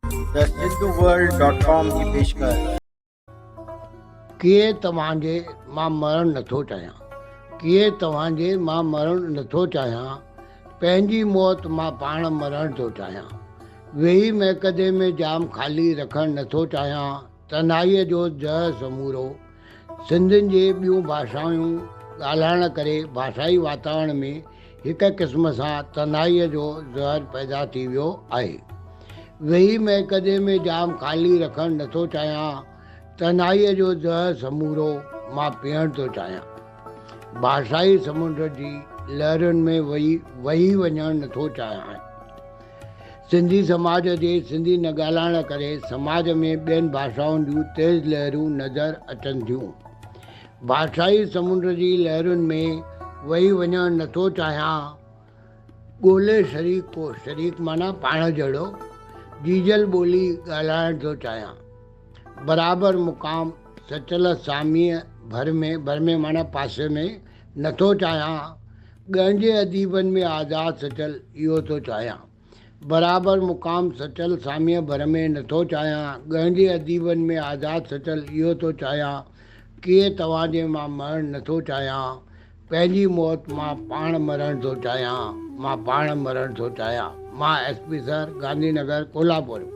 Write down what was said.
The Sindhu world dot com جي پيشڪش. ڪيئي توهان جي مان مرڻ نٿو چاهيان. ڪيئي توهان جي مان مرڻ نٿو چاهيان. پنهنجي موت مان پاڻ مرڻ ٿو چاهيان. ويهي مئڪدي ۾ جام خالي رکڻ نٿو چاهيان. تنهائيء جو زهر سمورو. سنڌين جي ٻيون ڀاشائون ڳالهائڻ ڪري ڀاشائي واتاورڻ ۾ هڪ قسم سان تنهائيء جو زهر پيدا ٿي ويو آهي. ويهي مئڪدي ۾ جام خالي رکڻ نٿو چاهيان، تنهائيء جو زهر سمورو مان پيئڻ ٿو چاهيان. ڀاشائي سمنڊ جي لهرن ۾ وهي وڃڻ نٿو چاهيان. سنڌي سماج جي سنڌي نه ڳالهائڻ ڪري سماج ۾ ٻين ڀاشائن جون تيز لهرون نظر اچن ٿيون. ڀاشائي سمنڊ جي لهرن ۾ وهي وڃڻ نٿو چاهيان. ڳولي شريڪ ڪو، شريڪ معنيٰ پاڻ جهڙو، جيجل ٻولي ڳالهائڻ ٿو چاهيان. برابر مقام سچل ساميء ڀر ۾، ڀر ۾ معنيٰ پاسي ۾، نٿو چاهيان. ڳڻجي اديبن ۾ آزاد سچل اهو ٿو چاهيان. برابر مقام سچل ساميء ڀر ۾ نٿو چاهيان. ڳڻجي اديبن ۾ آزاد سچل اهو ٿو چاهيان. ڪيئي توهان جي مان مرڻ نٿو چاهيان. پنهنجي موت مان پاڻ مرڻ ٿو چاهيان. مان پاڻ مرڻ ٿو چاهيان. مان S P sir, Gandhi Nagar, Kolhapur.